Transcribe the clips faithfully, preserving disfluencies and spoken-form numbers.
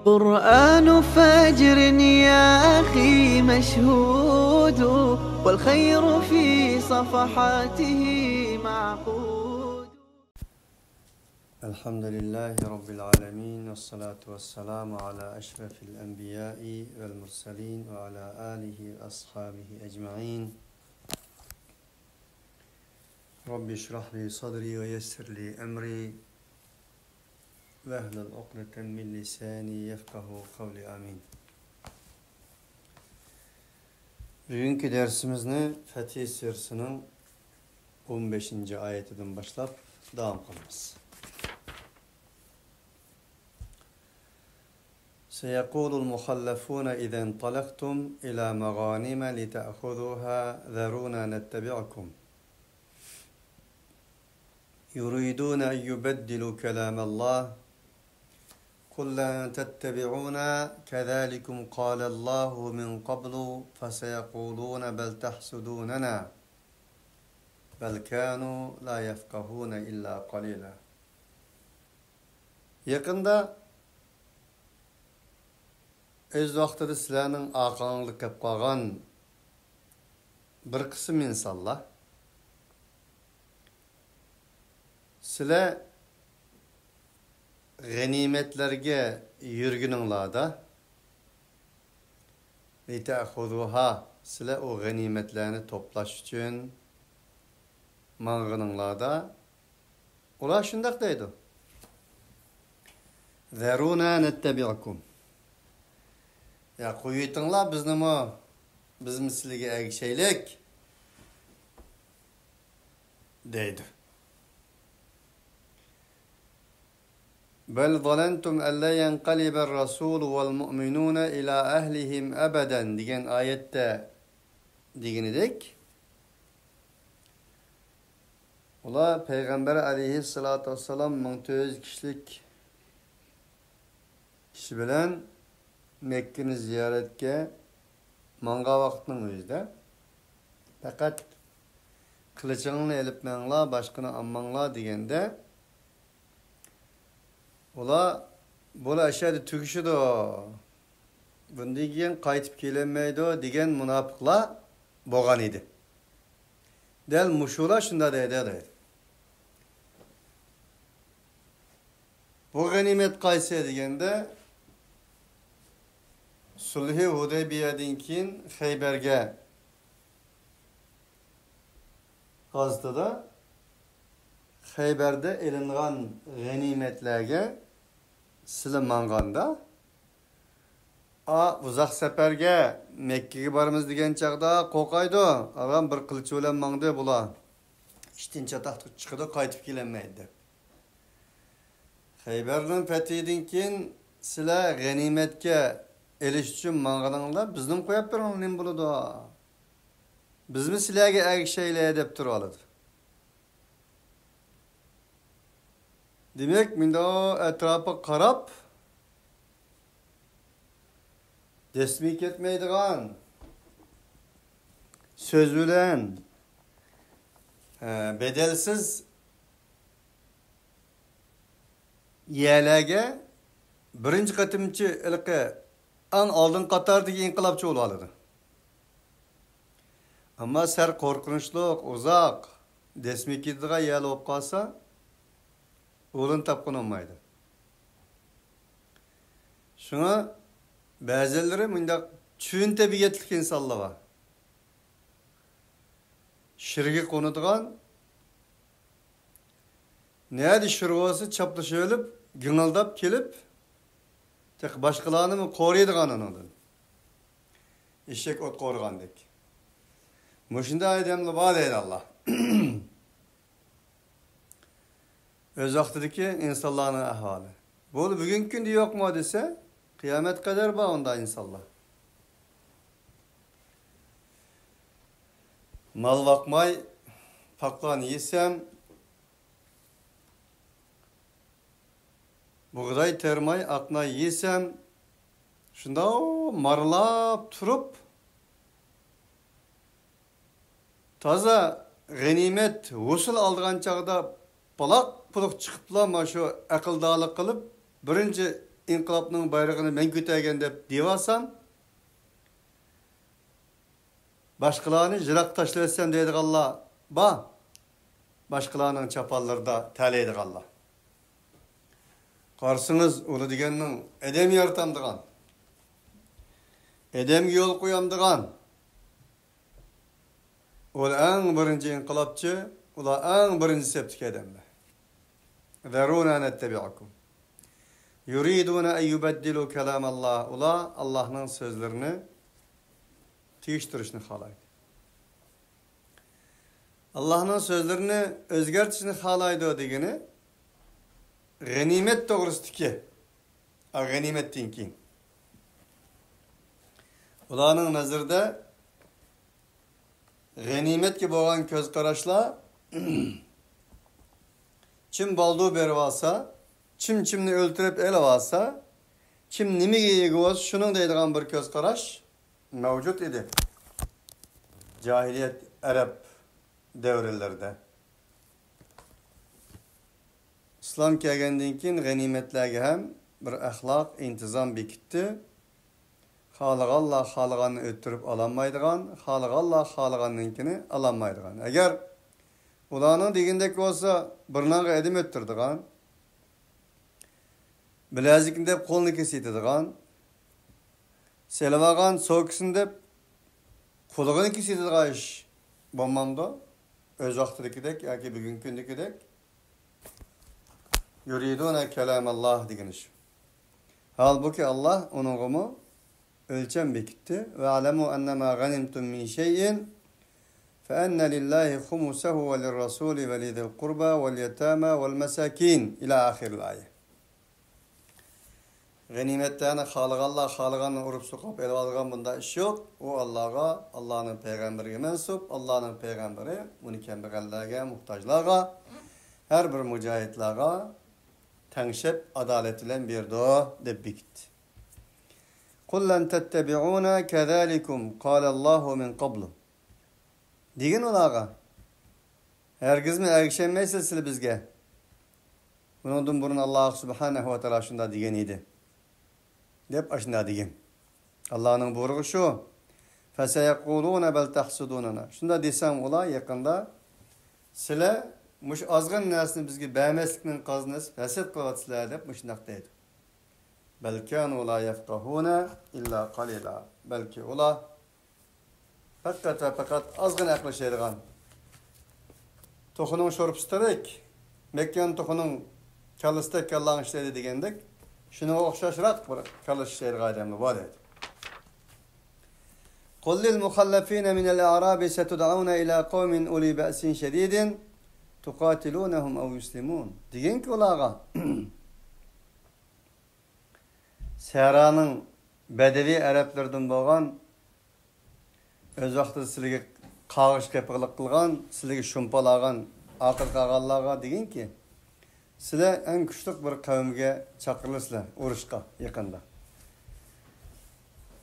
قرآن فجر يا أخي مشهود، والخير في صفحاته معقود. الحمد لله رب العالمين، والصلاة والسلام على أشرف الأنبياء والمرسلين، وعلى آله وأصحابه أجمعين. رب اشرح لي صدري ويسر لي أمري واحلل عقدة من لساني يفقهوا قولي. آمين. بۈگۈنكى دەرسىمىزنى فەتھى سۈرىسىنىڭ ئون بەشىنچى ئايىتىدىن باشلاپ داۋام قىلىمىز. سيقول المخلفون إذا انطلقتم إلى مغانم لتأخذوها ذرونا نتبعكم يريدون أن يبدلوا كلام الله قل لن تتبعونا كذلكم قال الله من قبل فسيقولون بل تحسدوننا بل كانوا لا يفقهون إلا قليلا. يېقىندا ئۆز ۋاقتىدا سىلەرنىڭ ئارقاڭلاردا كەپ قالغان بىر قىسىم ئىنسانلار، سىلەر غەنىيمەتلەرگە يۈرگىنىڭلاردا، لتأخذوها، سىلەر ئۇ غەنىيمەتلەرنى توپلاش ئۈچۈن ماڭغىنىڭلاردا، ئۇلار شۇنداق دەيدۇ. ذرونا نتبعكم. يا، قويۇۋېتىڭلار بىزنىمۇ، بىزمۇ سىلىگە ئەگىشەيلىك، دەيدۇ. بل ظننتم أن لن ينقلب الرسول والمؤمنون إلى أهلهم أبدا دېگەن ئايەتتە دېگىنىدەك، ئۇلار پەيغەمبەر ئەلەيھىسسالاتۇ ۋەسسالام مىڭ تۆت يۈز كىشىلىك كىشى بىلەن مەككىنى زىيارەتكە ماڭغان ۋاقىتنىڭ ئۆزىدە، پەقەت قىلىچىڭلارنى ئېلىپ مېڭىڭلار، باشقىنى ئالماڭلار دېگەندە، ئۇلار، بۇلار ئەشەدە تۈگىشىدۇ، بۇندىن كېيىن قايتىپ كېلەلمەيدۇ دېگەن مۇناپىقلار بولغان ئىدى. دەل مۇشۇلار شۇنداق دەيدۇ، دەيدۇ. بۇ غەنىيمەت قايسى دېگەندە، سۇلھى ھۇدەيبىيەدىن كېيىن خەيبەرگە غازىتىدا خەيبەردە ئېلىنغان غەنىيمەتلەرگە سىلى ماڭغاندا، ئا، ئۇزاق سەپەرگە، مەككىگە بارىمىز دېگەن چاغدا قورقايدۇ. ئاران بىر قىلچە بىلەن ماڭدى بۇلار. ئىشتىن چاتاق چىقىدۇ، قايتىپ كېلەلمەيدۇ دەپ. خەيبەرنىڭ پەتھىدىن كېيىن سىلەر غەنىيمەتكە ئېلىش ئۈچۈن ماڭغىنىڭلار بىزنىمۇ قويۇپ بېرىڭلار، نېمە بولىدۇ؟ بىزمۇ سىلەرگە ئەگىشەيلى دەپ تۇرۇۋالىدۇ. دېمەك، مۇنداق ئەتراپىغا قاراپ، دەسمى كەتمەيدىغان سۆز بىلەن، ئە، بەدەلسىز يەرلەرگە بىرىنچى قېتىمچە ھېلىقى ئەڭ ئالدىنقى قاتاردىكى ئىنقىلابچى بولۇۋالىدۇ. ئەمما سەل قورقۇنچلۇق، ئۇزاق، دەسمى كېتىدىغان يەرلەر بولۇپ قالسا، ئورۇن تاپقىلى بولمايدۇ. شۇڭا بەزىلىرى مۇنداق چۆن تەبىئەتلىك ئىنسانلار بار. شىرگە قونىدىغان، نەدە شىر بولسا چاپلىشىۋېلىپ، گىڭىلداپ كېلىپ، تېخى باشقىلارنىمۇ قورۇيدىغان ئۇنىڭدىن. ئېشەك ئوت قورۇغاندەك. مۇشۇنداق ئادەملەر بار دەيدۇ ئاللا. ئۆز ۋاقتىدىكى ئىنسانلارنىڭ ئەھۋالى. بولدى، بۈگۈنكى كۈندە يوقمۇ دېسە، قىيامەت قەدەر بار ئۇنداق ئىنسانلار. مال باقماي، پاقلارنى يېسەم، بۇغداي تېرىماي، ئاق نان يېسەم، شۇنداق مارىلاپ تۇرۇپ، تازا غەنىيمەت ھوسۇل ئالىدىغان چاغدا پالاق-پۇلۇق چىقىپلا، مانا شۇ ئەقىلدارلىق قىلىپ، بىرىنچى ئىنقىلابنىڭ بايرىقىنى مەن كۆتەرگەن دەپ دېيىۋالسام، باشقىلارنى يىراق تاشلىۋەتسەم دەيدىغانلار بار. باشقىلارنىڭ چاپانلىرىدا تەلەيدىغانلار. قارىسىڭىز، ئۇلار دېگەننىڭ ئادەم يارىتامدىغان، ئادەمگە يول قويامدىغان، ئۇلار ئەڭ بىرىنچى ئىنقىلابچى، ئۇلار ئەڭ بىرىنچى سەپتىكى ئادەملەر. ذرونا نتبعكم. يريدون أن يبدلوا كلام الله. ئۇلار ئاللاھنىڭ سۆزلىرىنى تېگىشتۈرۈشنى خالايدۇ. ئاللاھنىڭ سۆزلىرىنى ئۆزگەرتىشنى خالايدۇ دېگىنى غەنىيمەت توغرىسىدىكى، ئا، غەنىيمەتتىن كېيىن. ئۇلارنىڭ نەزىرىدە غەنىيمەتكە بولغان كۆز قاراشلار، چىم بالدۇر بېرىۋالسا، چىم چىمنى ئۆلتۈرۈپ ئېلىۋالسا، چىم نېمىگە ئىگە بولسا، شۇنىڭ دەيدىغان بىر كۆز قاراش مەۋجۇت ئىدى جاھىلىيەت ئەرەب دەۋرلىرىدە. ئىسلام كەلگەندىن كېيىن غەنىيمەتلەرگە ھەم بىر ئەخلاق، ئىنتىزام بېكىتتى. خالىغانلار خالىغاننى ئۆتتۈرۈپ ئالالمايدىغان، خالىغانلار خالىغاننىڭكىنى ئالالمايدىغان. ئەگەر ئۇلارنىڭ دېگىنىدەك بولسا، بىر نانغا ئادەم ئۆتتۈرىدىغان، بىلەزىكىنى دەپ قولىنى كېسىۋېتىدىغان، سېلىۋالغان سوكىسىنى دەپ قۇلىقىنى كېسىۋېتىدىغان ئىش بولمامدۇ؟ ئۆز ۋاقتىدىكىدەك ياكى بۈگۈنكى كۈندىكىدەك. يريدون كلام الله دېگىنى شۇ. ھالبۇكى، ئاللا ئۇنىڭغىمۇ ئۆلچەم بېكىتتى. واعلموا أنما غنمتم من شيء فأن لله خمسه وللرسول ولذي القربى واليتامى والمساكين إلى آخر الآية. غەنىيمەتلەرنى خالىغانلار خالىغاننى ئۇرۇپ سوقۇپ ئېلىۋالىدىغان بۇنداق ئىش يوق. ئۇ ئاللاغا، ئاللانىڭ پەيغەمبىرىگە مەنسۇپ. ئاللانىڭ پەيغەمبىرى ئۇنى كەمبەغەللەرگە، موھتاجلارغا، ھەر بىر مۇجاھىدلارغا تەڭشەپ ئادالەت بىلەن بېرىدۇ، دەپ بېكىتتى. قل لن تتبعونا كذلكم قال الله من قبل. دېگىن ئۇلارغا، ھەرگىزمۇ ئەگىشەلمەيسىز سىلەر بىزگە. بۇنىڭدىن بۇرۇن ئاللا سۇبھانەھۇ ۋە تائالا شۇنداق دېگەن ئىدى، دەپ ئاشۇنداق دېگىن. ئاللانىڭ بۇيرۇقى شۇ. فسيقولون بل تحسدوننا. شۇنداق دېسەڭ ئۇلار يېقىندا، سىلەر مۇشۇ ئازغىنە نەرسىنى بىزگە بەرمەسلىكنىڭ قازىنىسى ھەسەت قىلىۋاتىسىلەر، دەپ مۇشۇنداق دەيدۇ. بل كانوا لا يفقهون إلا قليلا. بەلكى ئۇلار پەقەت ۋە پەقەت ئازغىنە ئەقىل ئىشلەيدىغان، توخۇنىڭ شورپىسىدەك، مەككەن توخۇنىڭ كاللىسىدەك كاللاڭ ئىشلەيدۇ دېگەندەك، شۇنىڭغا ئوخشاشراق بىر كاللا ئىشلەيدىغان ئادەملەر بار دەيدۇ. قل للمخلفين من الأعراب ستدعون إلى قوم أولي بأس شديد تقاتلونهم أو يسلمون. دېگىنكى ئۇلارغا، سەھرانىڭ بەدىۋىي ئەرەبلىرىدىن بولغان، ئۆز ۋاقتىدا سىلىگە قاغىش قېپىقلىق قىلغان، سىلىگە شۇمپىلاغان، ئاقىر قاغانلارغا دېگىنكى، سىلەر ئەڭ كۈچلۈك بىر قەۋمگە چاقىرىلىسىلەر ئۇرۇشقا يېقىندا.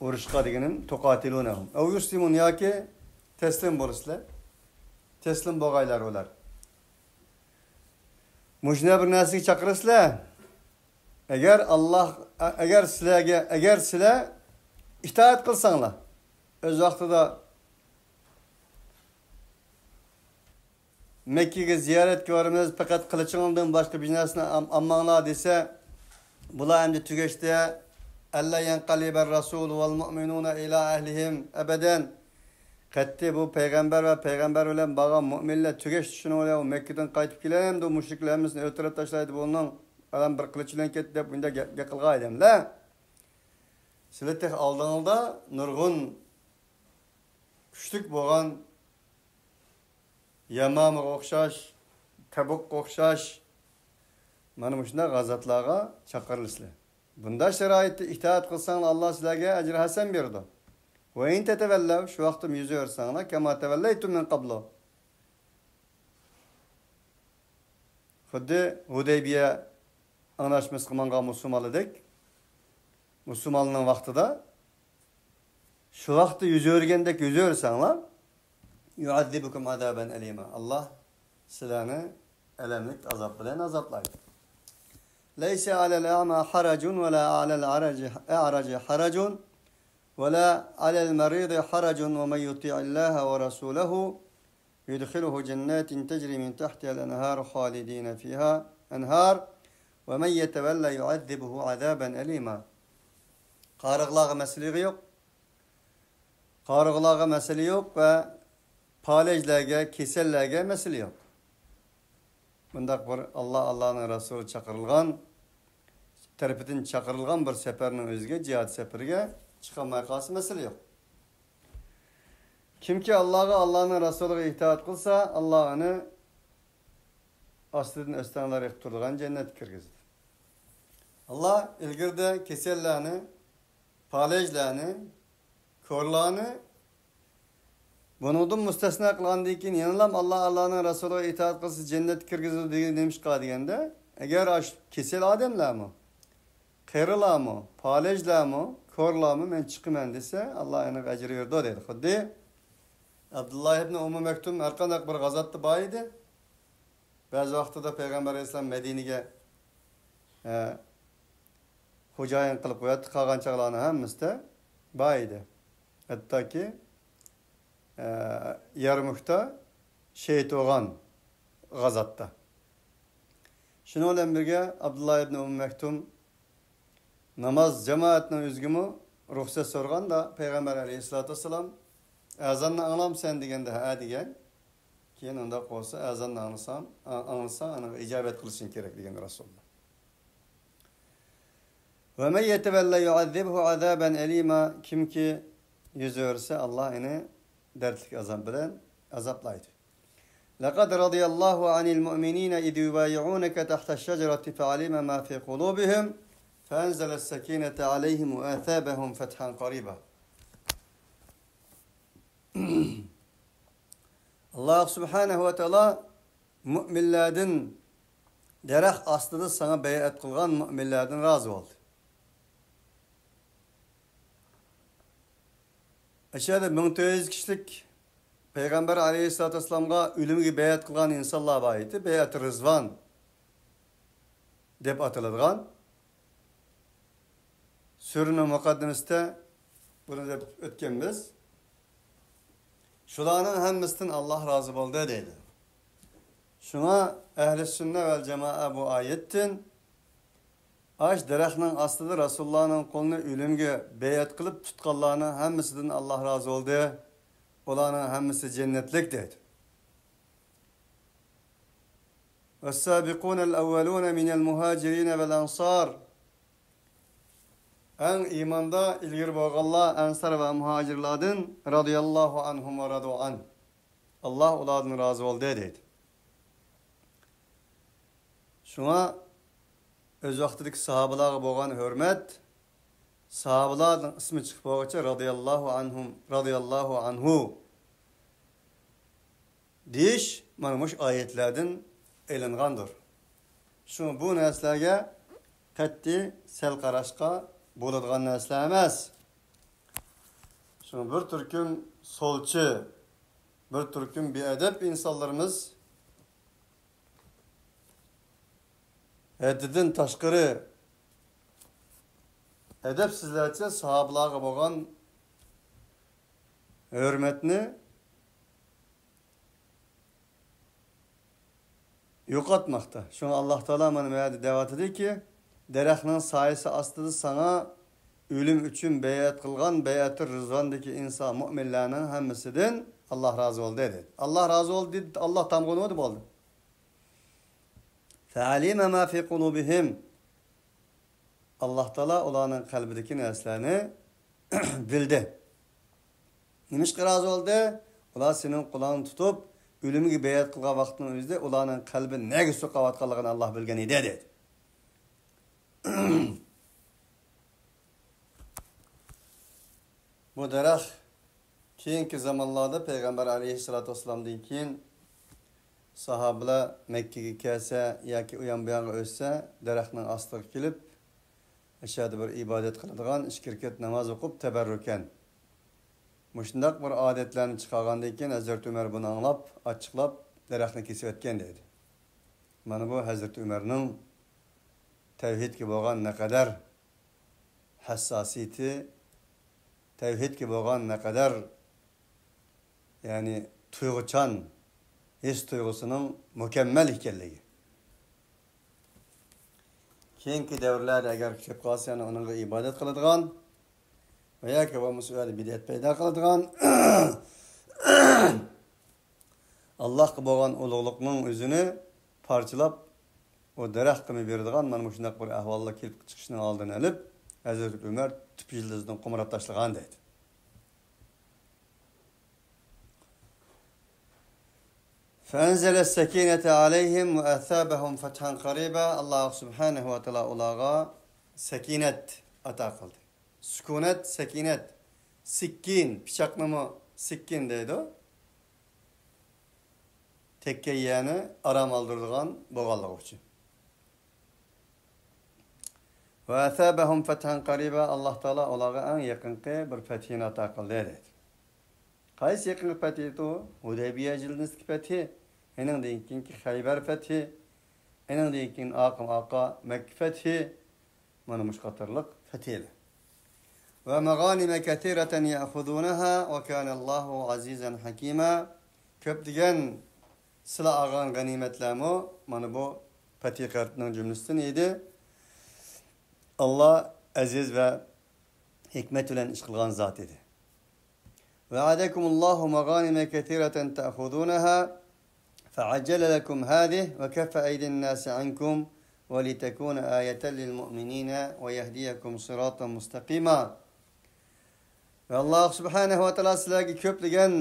ئۇرۇشقا دېگىنىم، تۇقاتىلۇنەھۇم. ئەۋ يۇسلىمۇن، ياكى تەسلىم بولىسىلەر. تەسلىم بولغايلار ئۇلار. مۇشۇنداق بىر نەرسىگە چاقىرىسىلەر. ئەگەر ئاللا، ئەگەر سىلەرگە، ئەگەر سىلەر ئىتائەت قىلساڭلار، ئۆز ۋاقتىدا مەككىگە زىيارەتكە بارىمىز، پەقەت قىلىچىڭلاردىن باشقا بىر نەرسىنى ئام-، ئالماڭلار دېسە، بۇلار ئەمدى تۈگەشتى. ألا ينقلب الرسول والمؤمنون إلى أهلهم أبدا. قەتئىي بۇ پەيغەمبەر ۋە پەيغەمبەر بىلەن بارغان مۆمىنلەر تۈگەشتى، شۇنىڭ بىلەن ئۇ مەككىدىن قايتىپ كېلەمدۇ، مۇشرىكلار ھەممىسىنى ئۆلتۈرۈپ تاشلايدۇ، بۇنىڭ ئادەم بىر قىلىچ بىلەن كەتتى دەپ بۇنداق گەپ، گەپ قىلغان ئادەملەر. سىلەر تېخى ئالدىڭلاردا نۇرغۇن كۈچلۈك بولغان يامامىغا ئوخشاش، تەبۇكقا ئوخشاش، مانا مۇشۇنداق غازاتلارغا چاقىرىلىسىلەر. بۇنداق شارائىتتا ئىتائەت قىلساڭلار، ئاللا سىلەرگە ئەجىر ھەسەن بېرىدۇ. وإن تتولوا، شۇ ۋاقىتتا يۈز ئۆرسەڭلار، كما توليتم من قبل. خۇددى ھۇدەيبىيە ئاڭلاشمىسىغا ماڭغان مۇسۇلمانلاردەك، مۇسۇلمانلارنىڭ ۋاقتىدا شۇ ۋاقىتتا يۈز ئۆرۈگەندەك يۈز ئۆرۈسەڭلار، يعذبكم عذابا أليما، ئاللا سىلەرنى ئەلەملىك ئازاب بىلەن ئازابلايدۇ. ليس على الأعمى حرج ولا على الأعرج حرج ولا على المريض حرج ومن يطع الله ورسوله يدخله جنات تجري من تحتها الأنهار خالدين فيها أنهار ومن يتول يعذبه عذابا أليما. قارىغلارغا مەسىلە يوق. قارىغۇلارغا مەسىلە يوق ۋە پالەجلەرگە، كېسەللەرگە مەسىلە يوق. بۇنداق بىر ئاللا، ئاللانىڭ رەسۇلى چاقىرىلغان، تەرىپىدىن چاقىرىلغان بىر سەپەرنىڭ ئۆزىگە، جىھاد سەپىرىگە چىقالماي قالسا مەسىلە يوق. كىمكى ئاللاغا، ئاللانىڭ رەسۇلىغا ئىتائەت قىلسا، ئاللا ئۇنى ئاستىدىن ئۆستەڭلەر ئېقىپ تۇرىدىغان جەننەتكە كىرگۈزىدۇ. ئاللا ئىلگىرىدە كېسەللەرنى، پالەجلەرنى، كورلارنى بۇنىڭدىن مۇستەسنا قىلغاندىن كېيىن، يەنىلا ئاللا، ئاللانىڭ رەسۇلىغا ئىتائەت قىلسا جەننەتكە كىرگۈزىدۇ دېگىنى نېمىشقا دېگەندە، ئەگەر ئاشۇ كېسەل ئادەملەرمۇ، قېرىلارمۇ، پالەجلەرمۇ، كورلارمۇ مەن چىقىمەن دېسە، ئاللا ئېنىق ئەجىر بېرىدۇ دەيدۇ. خۇددى ئابدۇللا ئىبنى ئۇممۇ مەكتۇم ھەرقانداق بىر غازاتتا بار ئىدى. بەزى ۋاقتىدا پەيغەمبەر ئەلەيھىسسالام مەدىنىگە، ئە، خوجايىن قىلىپ قوياتتى، قالغان چاغلارنىڭ ھەممىسىدە بار ئىدى. ھەتتاكى، ئە، يەرمۇكتا شېھىت بولغان غازاتتا. شۇنىڭ بىلەن بىرگە ئابدۇللا ئىبنى ئۇممۇ مەكتۇم ناماز جامائەتنىڭ ئۆزىگىمۇ رۇخسەت سورىغاندا، پەيغەمبەر ئەلەيھىسسالاتۇ ۋەسسالام، «ئەزاننى ئاڭلامسەن؟» دېگەندە، «ھە» دېگەن. كېيىن ئۇنداق بولسا، ئەزاننى ئاڭلىسام، ئا-، ئاڭلىساڭ، ئانىڭغا ئىجابەت قىلىشىڭ كېرەك، دېگەن رەسۇلۇللا. «ومن يتول يعذبه عذابا أليما»، كىمكى يۈز ئۆرۈسە، ئاللا ئۇنى دەردلىك ئازاب بىلەن ئازابلايدۇ. لقد رضي الله عن المؤمنين إذ يبايعونك تحت الشجرة فعلم ما في قلوبهم فأنزل السكينة عليهم وأثابهم فتحا قريبا. ئاللا سۇبھانەھۇ ۋە تائالا مۇئمىنلەردىن، دەرەخ ئاستىدا ساڭا بەيئەت قىلغان مۇئمىنلەردىن رازى بولدى. ئەشەدە مىڭ تۆت يۈز كىشىلىك پەيغەمبەر ئەلەيھىسسالاتۇ ۋەسسالامغا ئۆلۈمگە بەيئەت قىلغان ئىنسانلار بار ئىدى. بەيئەت رىزۋان دەپ ئاتىلىدىغان. سۈرىنىڭ مۇقەددىمىسىدە بۇنى دەپ ئۆتكەنمىز. شۇلارنىڭ ھەممىسىدىن ئاللا رازى بولدى دەيدۇ. شۇڭا ئەھلى سۈننە ۋەل جامائە بۇ ئايەتتىن، ئاش دەرەخنىڭ ئاستىدا رەسۇلۇللانىڭ قولىنى ئۆلۈمگە بەيئەت قىلىپ تۇتقانلارنىڭ ھەممىسىدىن ئاللا رازى بولدى. ئۇلارنىڭ ھەممىسى جەننەتلىك دەيدۇ. والسابقون الأولون من المهاجرين والأنصار. ئەڭ ئىماندا ئىلگىرى بولغانلار ئەنسار ۋە مۇھاجىرلاردىن، رەزىياللاھۇ ئەنھۇم ۋە رەزۇ ئەنھ. ئاللا ئۇلاردىن رازى بولدى دەيدۇ. شۇڭا ئۆز ۋاقتىدىكى ساھابىلارغا بولغان ھۆرمەت، ساھابىلارنىڭ ئىسمى چىقىپ بولغۇچە رەزىياللاھۇ ئەنھۇم، رەزىياللاھۇ ئەنھۇ دېيىش مانا مۇشۇ ئايەتلەردىن ئېلىنغاندۇر. شۇڭا بۇ نەرسىلەرگە قەتئىي سەل قاراشقا بولىدىغان نەرسىلەر ئەمەس. شۇڭا بىر تۈركۈم سولچى، بىر تۈركۈم بىئەدەپ ئىنسانلىرىمىز ھەددىدىن تاشقىرى ئەدەپسىزلەرچە ساھابىلارغا بولغان ھۆرمەتنى يوقاتماقتا. شۇڭا ئاللا تائالا مانا بۇ يەردە دەۋاتىدۇكى، دەرەخنىڭ سايىسى ئاستىدا ساڭا ئۆلۈم ئۈچۈن بەيئەت قىلغان بەيئەتۇر رىزۋاندىكى ئىنسان، مۆمىنلەرنىڭ ھەممىسىدىن ئاللا رازى بولدى دەيدۇ. ئاللا رازى بولدى دېدى، ئاللا تامغا نېمە بولدى؟ فعلم ما في قلوبهم. ئاللا تائالا ئۇلارنىڭ قەلبىدىكى نەرسىلەرنى بىلدى. نېمىشقا رازى بولدى؟ ئۇلار سېنىڭ قولۇڭنى تۇتۇپ، ئۆلۈمگە بەيئەت قىلغان ۋاقىتنىڭ ئۆزىدە ئۇلارنىڭ قەلبى نەگە سوقۇۋاتقانلىقىنى ئاللا بىلگەن ئىدى، دېدى. بۇ دەرەخ كېيىنكى زامانلاردا پەيغەمبەر ئەلەيھىسسالاتۇ ۋەسسالامدىن كېيىن ساھابىلەر مەككىگە كەلسە ياكى ئۇيان بۇيانغا ئۆتسە، دەرەخنىڭ ئاستىغا كېلىپ، ئەشەدە بىر ئىبادەت قىلىدىغان، ئىككى رەكەت ناماز ئوقۇپ، تەبەررۇكەن مۇشۇنداق بىر ئادەتلەرنى چىقارغاندىن كېيىن، ھەزرىتى ئۆمەر بۇنى ئاڭلاپ، ئاچچىقلاپ، دەرەخنى كېسىۋەتكەن دەيدۇ. مانا بۇ ھەزرىتى ئۆمەرنىڭ تەۋھىدكە بولغان نەقەدەر ھەسساسىيىتى، تەۋھىدكە بولغان نەقەدەر، يەنى تۇيغۇچان، ھېس تۇيغۇسىنىڭ مۇكەممەل ئىكەنلىكى. كېيىنكى دەۋرلەردە ئەگەر كۈچەپ قالسا، يەنە ئۇنىڭغا ئىبادەت قىلىدىغان ۋە ياكى بولمىسا ئۇ يەردە بىدئەت پەيدا قىلىدىغان، ئاللاھقا بولغان ئۇلۇغلۇقنىڭ ئۆزىنى پارچىلاپ، ئۇ دەرەخ قىمى بېرىدىغان مانا مۇشۇنداق بىر ئەھۋاللار كېلىپ چىقىشنىڭ ئالدىنى ئېلىپ، ھەزرىتى ئۆمەر تۈپ يىلدىزدىن قۇمراپ تاشلىغان دەيدۇ. فأنزل السكينة عليهم وأثابهم فتحا قريبا. ئاللاھ سۇبھانەھۇ ۋە تائالا ئۇلارغا سەكىنەت ئاتا قىلدى. سۈكۈنەت، سەكىنەت. سىككىن، پىچاقنىمۇ سىككىن دەيدۇ. تەگكەن يەرنى ئارام ئالدۇرىدىغان بولغانلىقى ئۈچۈن. وأثابهم فتحا قريبا، ئاللاھ تائالا ئۇلارغا ئەڭ يېقىنقى بىر پەتھىنى ئاتا قىلدى دەيدۇ. قايسى يېقىنقى پەتھى ئۇ؟ ھۇدەيبىيە جىلدىسىدىكى پەتھى، ئېنىڭدىن كېيىنكى خەيبەر پەتھى، ئېنىڭدىن كېيىن ئارقىمۇ ئارقا مەككە پەتھى، مانا مۇشۇ قاتارلىق پەتھىلەر. ومغانم كثيرة يأخذونها وكان الله عزيزا حكيما. كۆپلىگەن سىلەر ئالغان غەنىيمەتلەرمۇ مانا بۇ پەتھى قەرەبنىڭ جۈملىسىدىن ئىدى. ئاللاھ ئەزىز ۋە ھېكمەت بىلەن ئىش قىلغان زات ئىدى. وعدكم الله مغانم كثيرة تأخذونها فعجل لكم هذه وكف أيدي الناس عنكم ولتكون آية للمؤمنين ويهديكم صراطا مستقيما. ۋە ئاللاھ سۇبھانەھۇ ۋە تائالا سىلەرگە كۆپلىگەن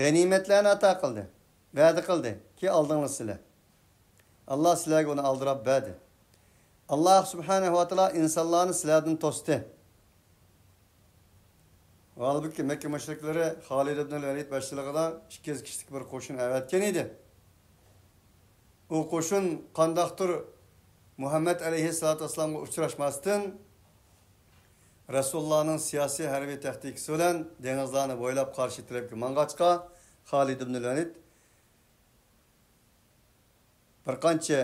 غەنىيمەتلەرنى ئاتا قىلدى، ۋەدە قىلدى، كى ئالدىڭلار سىلەر. ئاللاھ سىلەرگە ئۇنى ئالدىراپ بەردى. ئاللاھ سۇبھانەھۇ ۋە تائالا ئىنسانلارنى سىلەردىن توستى. ھالبۇكى، مەككە مۇشرىكلىرى خالىد ئىبنۇل ۋەلىد باشچىلىقىدا ئىككى يۈز كىشىلىك بىر قوشۇن ئەۋەتكەن ئىدى. ئۇ قوشۇن قانداقتۇر مۇھەممەد ئەلەيھىسسالاتۇ ۋەسسالامغا ئۇچراشماستىن، رەسۇلۇللانىڭ سىياسىي ھەربىي تاكتىكىسى بىلەن دېڭىزلارنى بويلاپ قارشى تەرەپكە ماڭغاچقا، خالىد ئىبنۇل ۋەلىد بىر قانچە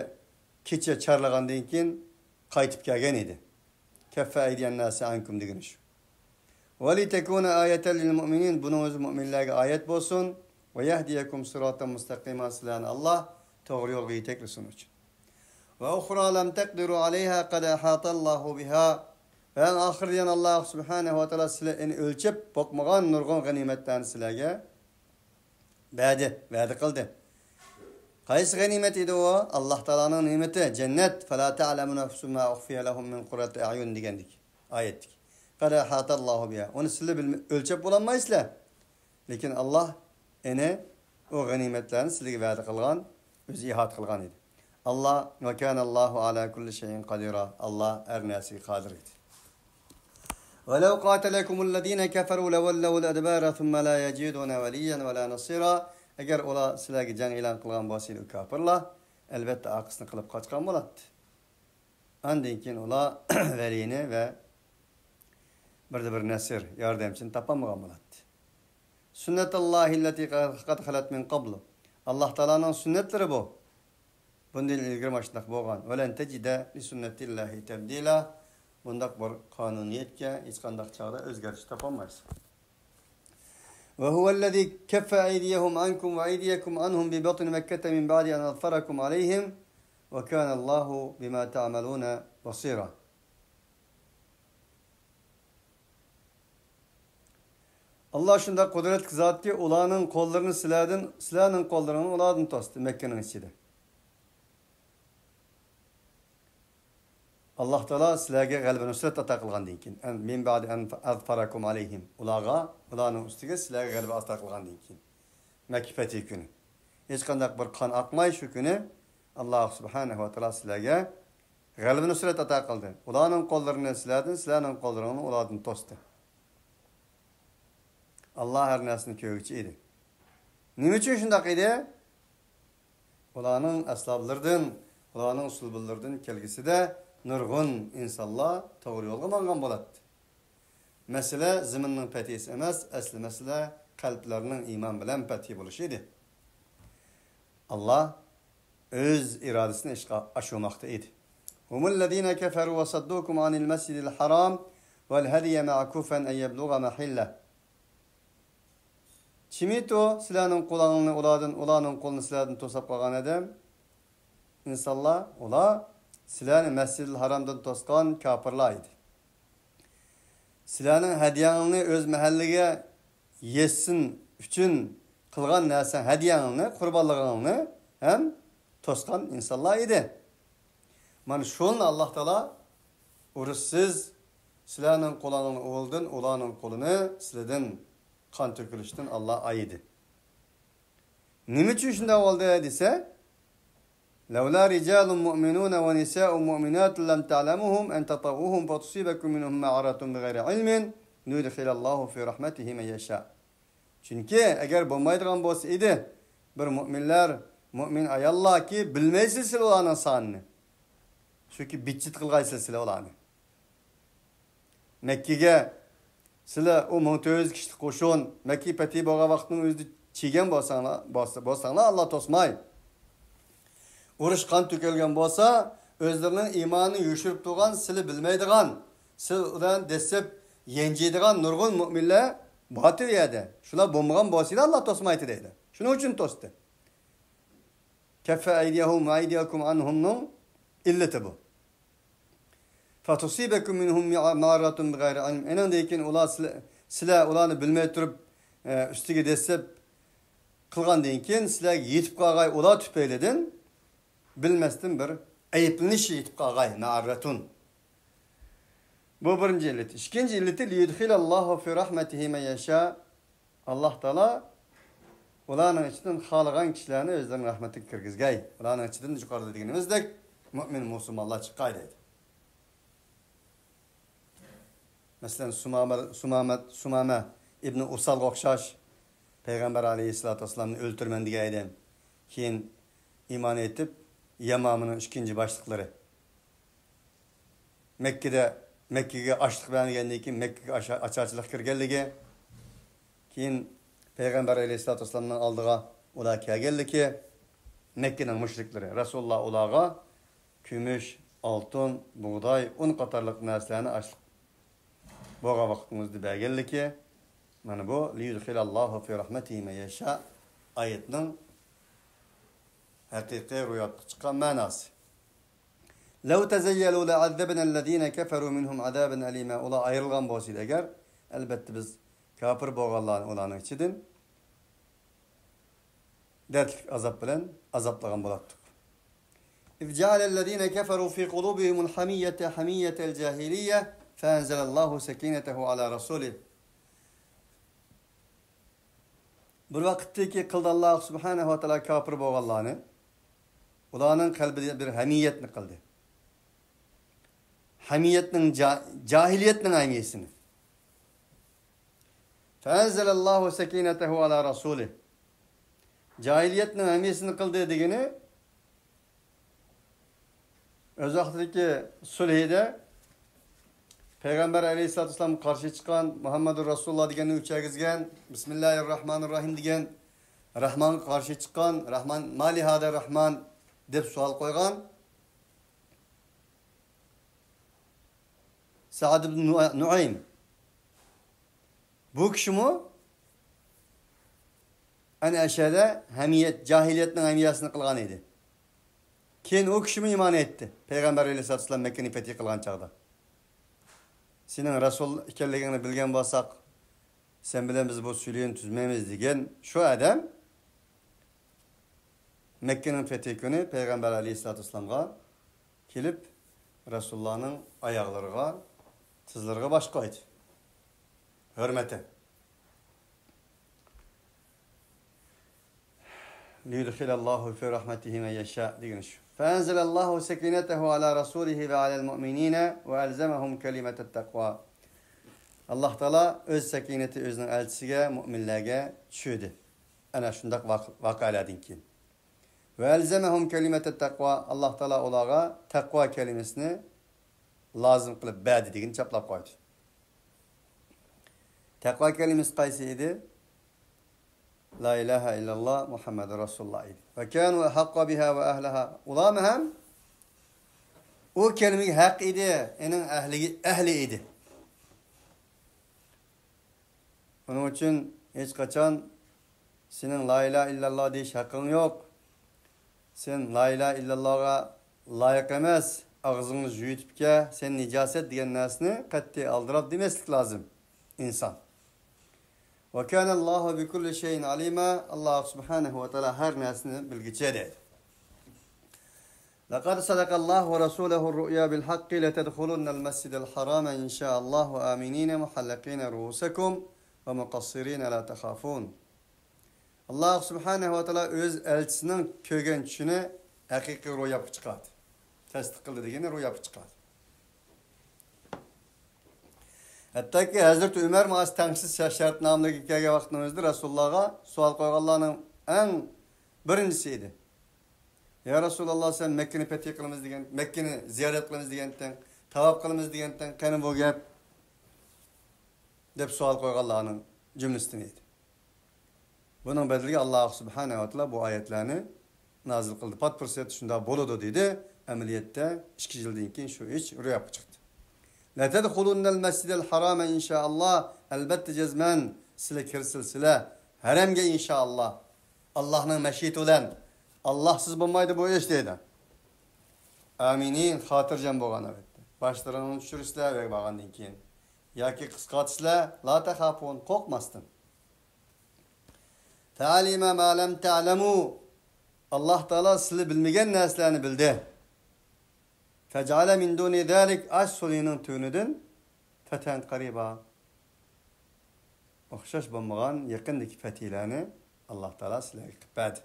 كېچە چارلىغاندىن كېيىن قايتىپ كەلگەن ئىدى. كەففە ئەيدىيەن ناسى ئانكۇم دېگىنى شۇ. ۋەلىتەكۇنە ئايەتەن لىل مۇئمىنىن، بۇنىڭ ئۆزى مۇئمىنلەرگە ئايەت بولسۇن. ۋەيەھدىيەكۇم سىراتان مۇستەقىما، سىلەرنى ئاللاھ توغرا يولغا يېتەكلىسۇن ئۈچۈن. ۋە ئۇخرا لەم تەقدىرۇ ئەلەيھا قەد ئەھاتەللاھۇ بىھا. ۋە ئەڭ ئاخىرىدا يەنە ئاللاھ سۇبھانەھۇ ۋە تائالا سىلەر ئېنى ئۆلچەپ بوقمىغان نۇرغۇن غەنىيمەتلەرنى سىلەرگە بەردى، ۋەدە قىلدى. قايسى غەنىيمەت ئىدى ئۇ؟ ئاللاھ تائالانىڭ نېمىتى، جەننەت. فلا تەئلەمۇ نەفسۇن ما ئۇخفىيە لەھۇم مىن قۇرەتى ئەئيۇن دېگەندىكى ئايەتتىكى. قەد ئەھاتەللاھۇ بىھا. ئۇنى سىلەر بىلمە-، ئۆلچەپ بولالمايسىلەر. لېكىن ئاللاھ ئېنى ئۇ غەنىيمەتلەرنى سىلەرگە ۋەدە قىلغان، ئۆزى ئىھاتە قىلغان ئىدى. ئاللاھ، ۋە كانەللاھۇ ئەلا كۇللى شەيئىن قەدىرا. ئاللاھ ھەر نەرسىگە قادىر ئىدى. ولو قاتلكم الذين كفروا لولوا الأدبار ثم لا يجدون وليا ولا نصيرا. ئەگەر ئۇلار سىلەرگە جەڭ ئېلان قىلغان بولسا ئىدى، ئۇ كاپىرلار، ئەلۋەتتە ئارقىسىنى قىلىپ قاچقان بولاتتى. ئاندىن كېيىن ئۇلار ۋەلىنى ۋە بىردە بىر نەسىر، ياردەمچىنى تاپالمىغان بولاتتى. سۈننەتاللاھىللەتى قەد خەلەت مىن قەبلۇ. ئاللاھ تائالانىڭ سۈننەتلىرى بۇ. بۇندىن ئىلگىرى مانا شۇنداق بولغان. ۋەلەن تەجىدە لىسۈننەتىللاھى تەبدىلا. بۇنداق بىر قانۇنىيەتكە ھېچقانداق چاغدا ئۆزگەرتىش تاپالمايسىز. وهو الذي كف أيديهم عنكم وأيديكم عنهم ببطن مكة من بعد أن أظفركم عليهم وكان الله بما تعملون بصيرا. ئاللاھ شۇنداق قۇدرەتلىك زاتكى، ئۇلارنىڭ قوللىرىنى سىلەردىن، سىلەرنىڭ قوللىرىڭنى ئۇلاردىن توستى مەككىنىڭ ئىچىدە. ئاللاھ تائالا سىلەرگە غەلىبە نۇسرەت ئاتا قىلغاندىن كېيىن، مىن بەئدى ئەن ئەزفەرەكۇم ئەلەيھىم، ئۇلارغا، ئۇلارنىڭ ئۈستىگە سىلەرگە غەلىبە ئاتا قىلغاندىن كېيىن، مەككە پەتھى كۈنى، ھېچقانداق بىر قان ئاقماي شۇ كۈنى ئاللاھ سۇبھانەھۇ ۋە تائالا سىلەرگە غەلىبە نۇسرەت ئاتا قىلدى. ئۇلارنىڭ قوللىرىنى سىلەردىن، سىلەرنىڭ قوللىرىڭنى ئۇلاردىن توستى. ئاللاھ ھەر نەرسىنى كۆرگۈچى ئىدى. نېمە ئۈچۈن شۇنداق ئىدى؟ ئۇلارنىڭ ئەسلابلىرىدىن، ئۇلارنىڭ سۇلبۇنلىرىدىن كەلگۈسىدە نۇرغۇن ئىنسانلار توغرا يولغا ماڭغان بولاتتى. مەسىلە زېمىننىڭ پەتھىسى ئەمەس، ئەسلى مەسىلە قەلبلەرنىڭ ئىمان بىلەن پەتھى بولۇشى ئىدى. ئاللاھ ئۆز ئىرادىسىنى ئىشقا ئاشۇرماقتا ئىدى. هم الذين كفروا وصدوكم عن المسجد الحرام والهدي معكوفا أن يبلغ محله. چىمىتۇ سىلەرنىڭ قولۇڭلارنى ئۇلاردىن، ئۇلارنىڭ قولىنى سىلەردىن توساپ قالغان ئادەم، ئىنسانلار، ئۇلار سىلەرنى مەسجىدىل ھارامدىن توسقان كاپىرلار ئىدى. سىلەرنىڭ ھەدىيەڭلارنى ئۆز مەھەللىگە يەتسۇن ئۈچۈن قىلغان نەرسە، ھەدىيەڭلارنى، قۇربانلىقىڭلارنى ھەم توسقان ئىنسانلار ئىدى. مانا شۇنى ئاللاھ تائالا ئۇرۇشسىز سىلەرنىڭ قولۇڭلارنى ئۇلىدىن، ئۇلارنىڭ قولىنى سىلەردىن قان تۆكۈلۈشتىن ئاللاھ ئايىدى. نېمە ئۈچۈن شۇنداق بولدى دېسە، لولا رجال مؤمنون ونساء مؤمنات لم تعلموهم أن تطؤوهم فتصيبكم منهم معرة بغير علم فيدخل الله في رحمته من يشاء. چۈنكى ئەگەر بولمايدىغان بولسا ئىدى، بىر مۆمىنلەر، مۆمىن ئاياللاركى بىلمەيسىز سىلەر ئۇلارنىڭ سانىنى. چۈنكى بىتچىت قىلغايسىلەر سىلەر ئۇلارنى. مەككىگە سىلەر ئۇ مىڭ تۆت يۈز كىشىلىك قوشۇن مەككە پەتھى بولغان ۋاقىتنىڭ ئۆزىدە چىگەن بولساڭلار، بولسا، بولساڭلار، ئاللاھ توسماي. ئۇرۇش قان تۆكۈلگەن بولسا، ئۆزلىرىنىڭ ئىمانىنى يوشۇرۇپ تۇرغان، سىلى بىلمەيدىغان، سىلى بىلەن دەسسەپ يەنجىيدىغان نۇرغۇن مۆمىنلەر بار ئىدى ئۇ يەردە. شۇلار بولمىغان بولسا ئىدى، ئاللاھ توسمايتتى دەيدۇ. شۇنىڭ ئۈچۈن توستى. كەففە ئەيدىيەھۇم ۋە ئەيدىيەكۇم ئەنھۇمنىڭ ئىللىتى بۇ. فتصيبكم منهم معرة بغير علم. ئېنىڭدىن كېيىن ئۇلار سىلە-، سىلەر ئۇلارنى بىلمەي تۇرۇپ، ئە، ئۈستىگە دەسسەپ قىلغاندىن كېيىن سىلەرگە يېتىپ قالغاي ئۇلار تۈپەيلىدىن، بىلمەستىن بىر ئەيىبلىنىش يېتىپ قالغاي، مەئەررەتۇن. بۇ بىرىنچى ئىللىتى. ئىككىنچى ئىللىتى، ليدخل الله في رحمته من يشاء. ئاللاھ تائالا ئۇلارنىڭ ئىچىدىن خالىغان كىشىلەرنى ئۆزلىرىنىڭ رەھمىتىگە كىرگۈزگەي. ئۇلارنىڭ ئىچىدىن يۇقىرىدا دېگىنىمىزدەك مۆمىن مۇسۇلمانلار چىققاي دەيدۇ. مەسىلەن، سۇمامە، سۇمامە، سۇمامە ئىبنى ئۇسالغا ئوخشاش پەيغەمبەر ئەلەيھىسسالاتۇ ۋەسسالامنى ئۆلتۈرىمەن دېگەن ئادەم. كېيىن ئىمان ئېيتىپ، يەمامىنىڭ ئىككىنچى باشلىقلىرى. مەككىدە، مەككىگە ئاشلىق بەرمىگەندىن كېيىن، مەككىگە ئاچا-، ئاچارچىلىق كىرگەنلىكى، كېيىن پەيغەمبەر ئەلەيھىسسالاتۇ ۋەسسالامنىڭ ئالدىغا ئۇلار كەلگەنلىكى، مەككىنىڭ مۇشرىكلىرى، رەسۇلۇللا ئۇلارغا كۈمۈش، ئالتۇن، بۇغداي، ئۇن قاتارلىق نەرسىلەرنى ئاشلىق بولغان ۋاقتىڭىزدا بەرگەنلىكى، مانا بۇ، ليدخل الله في رحمته من يشاء ئايەتنىڭ ھەقىقىي روياپقا چىققان مەناسى. لو تزيلوا لعذبنا الذين كفروا منهم عذابا أليما. ئۇلار ئايرىلغان بولسا ئىدى ئەگەر، ئەلبەتتە بىز كاپىر بولغانلارنى ئۇلارنىڭ ئىچىدىن دەردلىك ئازاب بىلەن ئازابلىغان بولاتتۇق. إذ جعل الذين كفروا في قلوبهم الحمية حمية الجاهلية فأنزل الله سكينته على رسوله. بىر ۋاقىتتىكى قىلدى، ئاللاھ سۇبھانەھۇ ۋە تائالا كاپىر بولغانلارنى، ئۇلارنىڭ قەلبىدە بىر ھەمىيەتنى قىلدى. ھەمىيەتنىڭ جا-، جاھىلىيەتنىڭ ھەمىيەسىنى. فأنزل الله سكينته على رسوله. جاھىلىيەتنىڭ ھەمىيەسىنى قىلدى دېگىنى، ئۆز ۋاقتىدىكى سۈلھىدە پەيغەمبەر ئەلەيھىسسالاتۇ ۋەسسالامغا قارشى چىققان، مۇھەممەدۇر رەسۇلۇللا دېگەننى ئۆچۈرگۈزگەن، بىسمىللاھىر راھمانىر راھىم دېگەن، راھمانغا قارشى چىققان، راھمان، ما لىھازا راھمان دەپ سوئال قويغان سەئد ئىبن نۇ-، نۇئەيم. بۇ كىشىمۇ ئەنە ئەشەدە ھەمىيەت، جاھىلىيەتنىڭ ھەمىيەسىنى قىلغان ئىدى. كېيىن ئۇ كىشىمۇ ئىمان ئېيتتى، پەيغەمبەر ئەلەيھىسسالاتۇ ۋەسسالام مەككىنى پەتھى قىلغان چاغدا. سېنىڭ رەسۇل ئىكەنلىكىڭنى بىلگەن بولساق، سەن بىلەن بىز بۇ سۈلھىنى تۈزمەيمىز دېگەن شۇ ئادەم مەككىنىڭ پەتھى كۈنى پەيغەمبەر ئەلەيھىسسالاتۇ ۋەسسالامغا كېلىپ، رەسۇلۇللانىڭ ئاياغلىرىغا، تىزلىرىغا باش قويدى. ھۆرمىتى. ليدخل الله في رحمته من يشاء دېگىنى شۇ. فأنزل الله سكينته على رسوله وعلى المؤمنين وألزمهم كلمة التقوى. ئاللاھ تائالا ئۆز سەكىنىتى ئۆزىنىڭ ئەلچىسىگە، مۆمىنلەرگە چۈشۈردى. ئەنە شۇنداق ۋاق-، ۋەقەلەردىن كېيىن. وألزمهم كلمة التقوى، ئاللاھ تائالا ئۇلارغا تەقۋا كەلىمىسىنى لازىم قىلىپ بەردى دېگىنى چاپلاپ قويدى. تەقۋا كەلىمىسى قايسى ئىدى؟ لا إله إلا الله محمد رسول الله ئىدى. وكانوا أحق بها وأهلها. ئۇلارمۇ ھەم ئۇ كەلىمىگە ھەق ئىدى، ئېنىڭ ئەھلىگە، ئەھلى ئىدى. ئۇنىڭ ئۈچۈن ھېچقاچان سېنىڭ لا ئىلاھە ئىللاللا دېيىش ھەققىڭ يوق. سەن لا ئىلاھە ئىللاللاغا لايىق ئەمەس، ئاغزىڭنى جۈيۈتۈپ كە، سەن نىجاسەت دېگەن نەرسىنى قەتئىي ئالدىراپ دېمەسلىك لازىم ئىنسان. وكان الله بكل شيء عليما، ئاللا سۇبھانەھۇ ۋە تائالا ھەر نەرسىنى بىلگۈچى دەيدۇ. لقد صدق الله ورسوله الرؤيا بالحق لتدخلن المسجد الحرام إن شاء الله آمنين محلقين رؤوسكم ومقصرين لا تخافون. ئاللا سۇبھانەھۇ ۋە تائالا ئۆز ئەلچىسىنىڭ كۆرگەن چۈشىنى ھەقىقىي روياپقا چىقاردى. تەستىق قىلدى دېگىنى روياپقا چىقاردى. ھەتتاكى ھەزرىتى ئۆمەر ماڭا تەڭسىز شەرتنامىلىككە كەلگەن ۋاقىتنىڭ ئۆزىدە رەسۇلۇللاغا سوئال قويغانلارنىڭ ئەڭ بىرىنچىسى ئىدى. يا رەسۇلاللا، سەن مەككىنى پەتھى قىلىمىز دېگەن، مەككىنى زىيارەت قىلىمىز دېگەنتىڭ، تاۋاپ قىلىمىز دېگەنتىڭ، قېنى بۇ گەپ؟ دەپ سوئال قويغانلارنىڭ جۈملىسىدىن ئىدى. بۇنىڭ بەدىلىگە ئاللا سۇبھانەھۇ ۋە تائالا بۇ ئايەتلەرنى نازىل قىلدى. پات پۇرسەت شۇنداق بولىدۇ دېدى. ئەمەلىيەتتە ئىككى يىلدىن كېيىن شۇ ئىش روياپقا چىقتى. لەتەدخۇلۇننەل مەسجىدەل ھارامە ئىنشائاللا، ئەلبەتتە جەزمەن سىلە كىرسىلە سىلە ھەرەمگە ئىنشائاللا. ئاللانىڭ مەشىئىتى بىلەن، ئاللاسىز بولمايدۇ بۇ ئىش دەيدۇ. ئامىنىن، خاتىرجەم بولغان ھالەتتە. باشلىرىڭنى چۈشۈرىسىلەر بۇ يەرگە بارغاندىن كېيىن. ياكى قىسقارتىسىلەر، لا تەخافۇن، قورقماستىن. فەئەلىمە مە لەم تەئلەمۇ. ئاللا تائالا سىلى بىلمىگەن نەرسىلەرنى بىلدى. فەجەئەلە مىن دۇنى زالىك، ئاش سۇلھىنىڭ تۆۋىنىدىن فەتەن قەرىبا. ئوخشاش بولمىغان يېقىندىكى پەتھىلەرنى ئاللا تائالا سىلەرگە قىلىپ بەردى.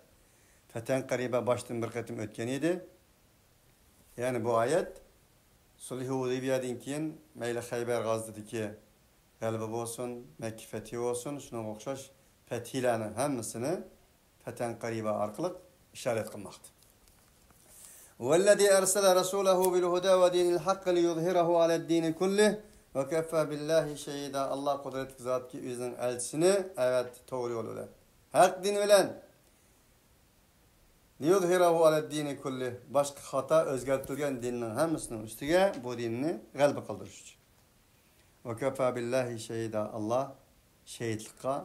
فەتەن قەرىبا باشتىن بىر قېتىم ئۆتكەن ئىدى. يەنى بۇ ئايەت سۇلھى ھۇدەيبىيەدىن كېيىن مەيلى خەيبەر غازىتىدىكى غەلىبە بولسۇن، مەككە پەتھى بولسۇن، شۇنىڭغا ئوخشاش پەتھىلەرنىڭ ھەممىسىنى فەتەن قەرىبا ئارقىلىق ئىشارەت قىلماقتا. ھۇۋەللەزى ئەرسەلە رەسۇلەھۇ بىل ھۇدە ۋە دىنىل ھەققى لىيۇزھىرەھۇ ئەلەد دىنى كۇللىھ ۋە كەففا بىللاھى شەھىدا. ئاللا قۇدرەتلىك زاتكى ئۆزىنىڭ ئەلچىسىنى ئەۋەتتى توغرا يول بىلەن، ھەق دىن بىلەن. لىيۇزھىرەھۇ ئەلەد دىنى كۇللىھ، باشقا خاتا ئۆزگەرتىلگەن دىننىڭ ھەممىسىنىڭ ئۈستىگە بۇ دىننى غەلىبە قىلدۇرۇش ئۈچۈن. ۋە كەفا بىللاھى شەھىدا، ئاللا شېھىتلىققا،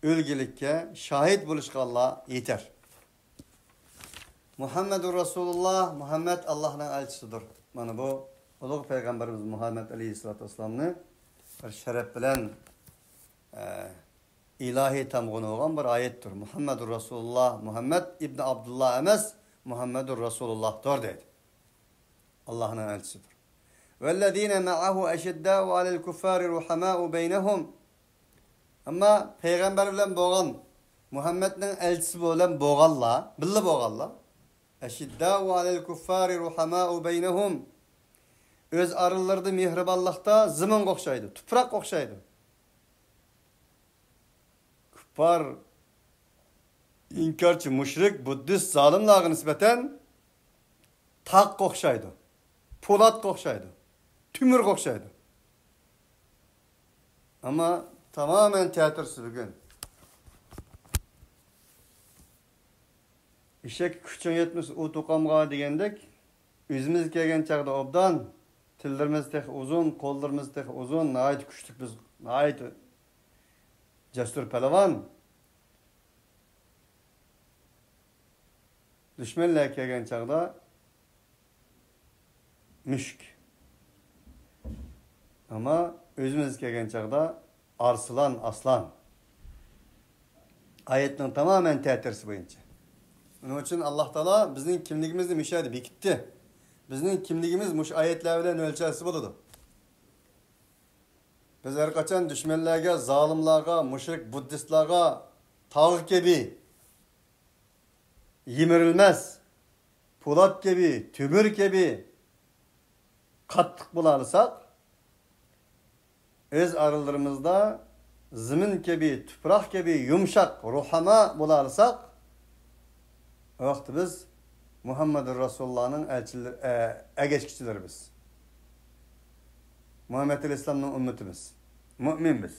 ئۈلگىلىككە، شاھىت بولۇشقا ئاللا يېتەر. مۇھەممەدۇر رەسۇلۇللا، مۇھەممەد ئاللانىڭ ئەلچىسىدۇر. مانا بۇ ئۇلۇغ پەيغەمبىرىمىز مۇھەممەد ئەلەيھىسسالاتۇ ۋەسسالامنى بىر شەرەپ بىلەن، ئە، ئىلاھىي تامغىنى بولغان بىر ئايەتتۇر. مۇھەممەدۇر رەسۇلۇللا، مۇھەممەد ئىبنى ئابدۇللا ئەمەس، مۇھەممەدۇر رەسۇلۇللاھتۇر دەيدۇ. ئاللانىڭ ئەلچىسىدۇر. ۋەللەزىنە مەئەھۇ ئەشىددائۇ ئەلەل كۇففارى رۇھەمائۇ بەينەھۇم. ئەمما پەيغەمبەر بىلەن بولغان، مۇھەممەدنىڭ ئەلچىسى بىلەن بولغانلار، بىللە بولغانلار. ئەشىددائۇ ئەلەل كۇففارى رۇھەمائۇ بەينەھۇم. ئۆز ئارىلىرىدا مېھرىبانلىقتا زېمىنغا ئوخشايدۇ، تۇپراققا ئوخشايدۇ. كۇپپار، ئىنكارچى، مۇشرىك، بۇددىست، زالىملارغا نىسبەتەن تاغقا ئوخشايدۇ، پولاتقا ئوخشايدۇ، تۆمۈرگە ئوخشايدۇ. ئەمما تامامەن تەتۈرسى بۈگۈن. ئېشەككە كۈچۈڭ يەتمىسە ئۇ توقۇمغا دېگەندەك، ئۆزىمىزگە كەلگەن چاغدا ئوبدان، تىللىرىمىز تېخى ئۇزۇن، قوللىرىمىز تېخى ئۇزۇن، ناھايىتى كۈچلۈك بىز، ناھايىتى جەسۇر پەلۋان. دۈشمەنلەرگە كەلگەن چاغدا مۈشۈك. ئەمما ئۆزىمىزگە كەلگەن چاغدا ئارسلان، ئاسلان. ئايەتنىڭ تامامەن تەتۈرسى بويىچە. ئۇنىڭ ئۈچۈن ئاللا تائالا بىزنىڭ كىملىكىمىزنى مۇشۇ يەردە بېكىتتى. بىزنىڭ كىملىكىمىز مۇشۇ ئايەتلەر بىلەن ئۆلچەلسە بولىدۇ. بىز ھەر قاچان دۈشمەنلەرگە، زالىملارغا، مۇشرىك بۇددىستلارغا تاغ كەبى يىمىرىلمەس، پولات كەبى، تۆمۈر كەبى قاتتىق بولالىساق، ئۆز ئارىلىرىمىزدا زېمىن كەبى، تۇپراق كەبى يۇمشاق، رۇھەما بولالىساق، ئۇ ۋاقىتتا بىز مۇھەممەدۇر رەسۇلۇللانىڭ ئەلچىلىرى، ئە، ئەگەشكۈچىلىرى بىز. مۇھەممەد ئەلەيھىسسالامنىڭ ئۈممىتى بىز. مۇئمىن بىز.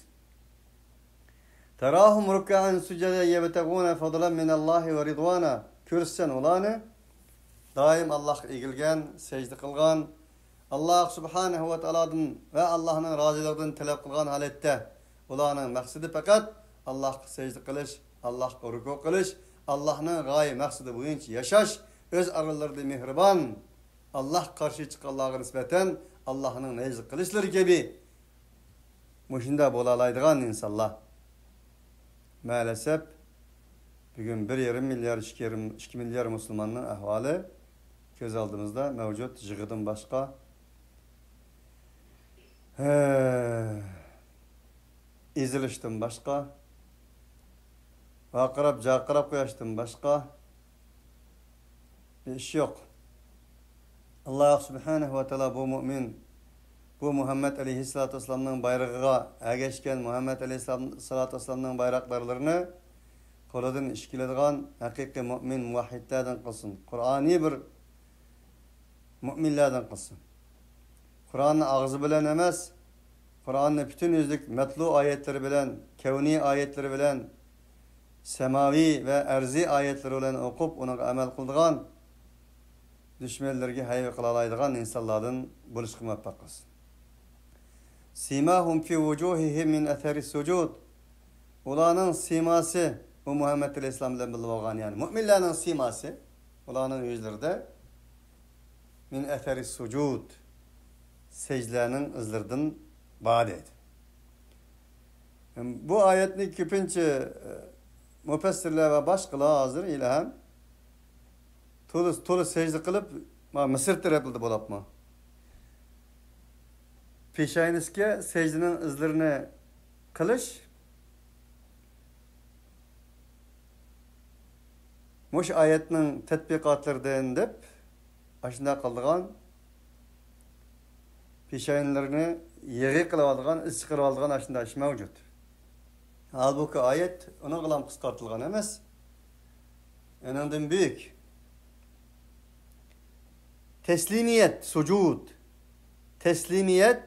تراهم ركعا سجدا يبتغون فضلا من الله ورضوانا. كۆرىسەن ئۇلارنى دائىم ئاللاھقا ئېگىلگەن، سەجدە قىلغان، ئاللاھ سۇبھانەھۇ ۋە تائالادىن ۋە ئاللاھنىڭ رازىلىقىدىن تەلەپ قىلغان ھالەتتە، ئۇلارنىڭ مەقسىتى پەقەت ئاللاھقا سەجدە قىلىش، ئاللاھقا رۇكۇ قىلىش، ئاللاھنىڭ غايە مەقسىتى بويىچە ياشاش، ئۆز ئارىلىرىدا مېھرىبان، ئاللاھقا قارشى چىققانلارغا نىسبەتەن ئاللاھنىڭ نەيزە قىلىشلىرى كەبى مۇشۇنداق بولالايدىغان ئىنسانلار. مەلەسەپ، بۈگۈن بىر يېرىم مىليار، ئىككى يېرىم، ئىككى مىليار مۇسۇلماننىڭ ئەھۋالى كۆز ئالدىمىزدا مەۋجۇت. يىغىدىن باشقا، ھە، ئېزىلىشتىن باشقا، ۋارقىراپ-جارقىراپ قۇياشتىن باشقا بىر ئىش يوق. ئاللاھ سۇبھانەھۇ ۋە تائالا بۇ مۇئمىن، بۇ مۇھەممەد ئەلەيھىسسالاتۇ ۋەسسالامنىڭ بايرىغىغا ئەگەشكەن مۇھەممەد ئەلەيھىسسالاتۇ ۋەسسالامنىڭ بايراقلىرىنى قولىدىن ئىش كېلىدىغان ھەقىقىي مۇئمىن، مۇۋەھھىدلەردىن قىلسۇن. قۇرئانىي بىر مۇئمىنلەردىن قىلسۇن. قۇرئاننى ئاغزى بىلەن ئەمەس، قۇرئاننى پۈتۈن يۈزلۈك مەتلۇ ئايەتلىرى بىلەن، كەۋنىي ئايەتلىرى بىلەن، سەماۋىي ۋە ئەرزىي ئايەتلىرى بىلەن ئوقۇپ، ئۇنىڭغا ئەمەل قىلىدىغان، دۈشمەنلىرىگە ھەيۋە قىلالايدىغان ئىنسانلاردىن بولۇشقا مۇۋەپپەق قىلسۇن. سىماھۇم في وجوههم من أثر السجود. ئۇلارنىڭ سىماسى، بۇ مۇھەممەد ئەلەيھىسسالام بىلەن بىللە بولغان، يەنى مۇئمىنلارنىڭ سىماسى، ئۇلارنىڭ يۈزلىرىدە من أثر السجود، سەجدىلەرنىڭ ئىزلىرىدىن بار دەيدۇ. بۇ ئايەتنى كۆپىنچە، ئە، مۇپەسسىرلەر ۋە باشقىلار ھازىر ھېلىھەم تولا، تولا سەجدە قىلىپ، ما، مىسىر تەرەپلىدە بولاپمۇ؟ پېشاينىسكە سەجدىنىڭ ئىزلىرىنى قىلىش مۇشۇ ئايەتنىڭ تەتبىقاتلىرىدىن دەپ، ئاشۇنداق قىلىدىغان، پېشانىلىرىنى يېغى قىلىۋالىدىغان، ئىز چىقىرىۋالىدىغان ئاشۇنداق ئىش مەۋجۇت. ھالبۇكى، ئايەت ئۇنىڭغىلا قىسقارتىلغان ئەمەس. ئۇنىڭدىن بۈيۈك. تەسلىمىيەت، سۇجۇد. تەسلىمىيەت،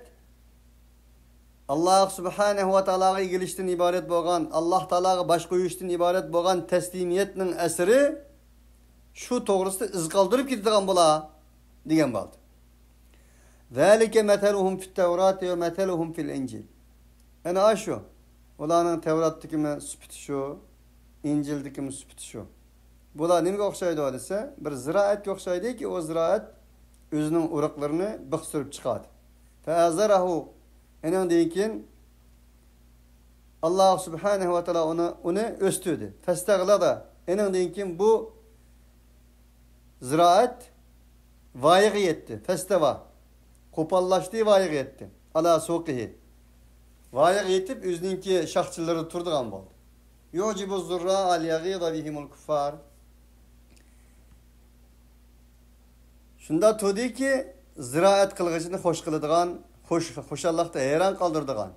ئاللاھ سۇبھانەھۇ ۋە تائالاغا ئېگىلىشتىن ئىبارەت بولغان، ئاللاھ تائالاغا باش قويۇشتىن ئىبارەت بولغان تەسلىمىيەتنىڭ ئەسىرى شۇ توغرىسىدا ئىز قالدۇرۇپ كېتىدىغان بولا، دېگەن بولدى. ذلك مثلهم في التوراة ومثلهم في الإنجيل. ئەنە ئاشۇ. ئۇلارنىڭ تەۋراتتىكىمۇ سۈپىتى شۇ، ئىنجىلدىكىمۇ سۈپىتى شۇ. بۇلار نېمىگە ئوخشايدۇ دېسە، بىر زىرائەتكە ئوخشايدۇكى، ئۇ زىرائەت ئۆزىنىڭ ئۇرۇقلىرىنى بىخ سۈرۈپ چىقىرىدۇ. فآزره، ئېنىڭدىن كېيىن ئاللاھ سۇبھانەھۇ ۋە تائالا ئۇنى، ئۇنى ئۆستۈردى. فاستغلظ، ئېنىڭدىن كېيىن بۇ زىرائەت ۋايىغا يەتتى. فاستوى، قوپاللاشتى، ۋايىغا يەتتى. على سوقه، ۋايىغا يېتىپ، ئۆزىنىڭكى شاخچىلىرىدا تۇرىدىغان بولدى. يعجب الزراع ليغيظ بهم الكفار. شۇنداق تۇردىكى، زىرائەت قىلغۇچىنى خوش قىلىدىغان، خوش، خۇشاللىقتا ھەيران قالدۇرىدىغان.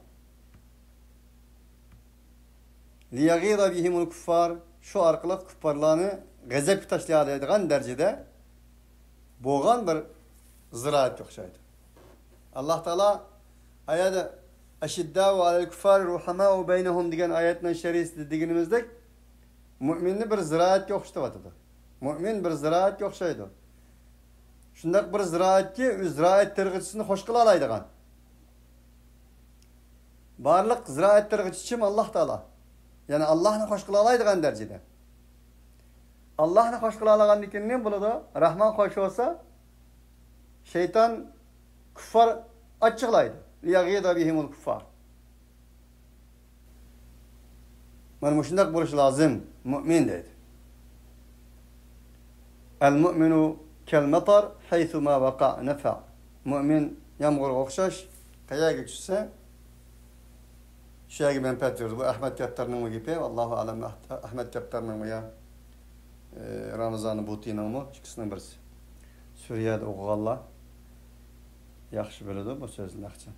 ليغيظ بهم الكفار، شۇ ئارقىلىق كۇففارلارنى غەزەپكە تاشلىيالايدىغان دەرىجىدە بولغان بىر زىرائەتكە ئوخشايدۇ. ئاللاھ تائالا ئايەتتە أشداء على الكفار رحماء بينهم دېگەن ئايەتنىڭ شەرھىدە دېگىنىمىزدەك، مۇئمىننى بىر زىرائەتكە ئوخشىتىۋاتىدۇ. مۇئمىن بىر زىرائەتكە ئوخشايدۇ. شۇنداق بىر زىرائەتكى، ئۆز زىرائەت تېرىقچىسىنى خوش قىلالايدىغان. بارلىق زىرائەت تېرىقچى كىم؟ ئاللاھ تائالا. يەنى ئاللاھنى خوش قىلالايدىغان دەرىجىدە. ئاللاھنى خوش قىلالايدىغاندىن كېيىن نېمە بولىدۇ؟ راھمان خوش بولسا، شەيتان، كۇففار ئاچچىقلايدۇ. ليغيظ بهم الكفار. مانا مۇشۇنداق بولۇشى لازىم، مۇئمىن دەيدۇ. المؤمن كالمطر حيثما وقع نفع. مۇئمىن يامغۇرغا ئوخشاش، قەيەرگە چۈشسە، شۇ يەرگە مەنپەئەت بېرىدۇ. بۇ ئەھمەد كەپتەرنىڭمۇ گېپى، ۋاللاھۇ ئەلەم، ئەھمەد كەپتەرنىڭمۇ يا، ئى، رامىزان بۇتىنىڭمۇ، ئىككىسىنىڭ بىرسى. سۈرىيەدە ئوقۇغانلار ياخشى بىلىدۇ بۇ سۆزنى نەقچە.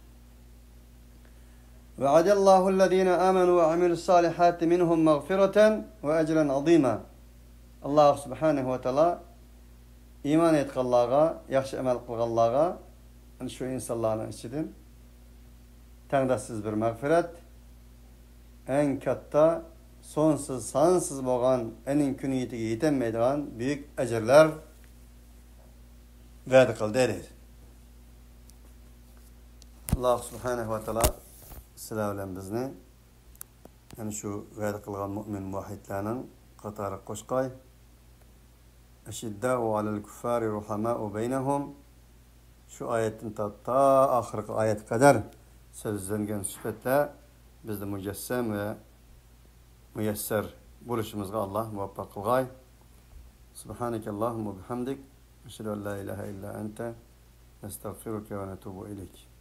وعد الله الذين آمنوا وعملوا الصالحات منهم مغفرة وأجرا عظيما. ئاللاھ سۇبھانەھۇ ۋە تائالا ئىمان ئېيتقانلارغا، ياخشى ئەمەل قىلغانلارغا، شۇ ئىنسانلارنىڭ ئىچىدىن تەڭداشسىز بىر مەغپىرەت، ئەڭ كاتتا، سانسىز سانسىز بولغان، ئەنىڭ كۈنى يېتىگە يېتەلمەيدىغان بۈيۈك ئەجىرلەر، ۋەدە قىلدى دەيدۇ. ئاللاھ سۇبھانەھۇ ۋە تائالا سىلەر بىلەن بىزنى يەنە شۇ ۋەدە قىلغان مۇئمىن مۇۋەھھىدلەرنىڭ قاتارىغا قوشقاي. أشداء على الكفار رحماء بينهم. شۇ ئايەتتىن تارتىپ تا ئاخىرقى ئايەتكە قەدەر سۆزلەنگەن سۈپەتلەر بىزدە مۇجەسسەم ۋە مۇيەسسەر بولۇشىمىزغا ئاللاھ مۇۋەپپەق قىلغاي. سبحانك اللهم وبحمدك، أشهد أن لا إله إلا أنت، نستغفرك ونتوب إليك.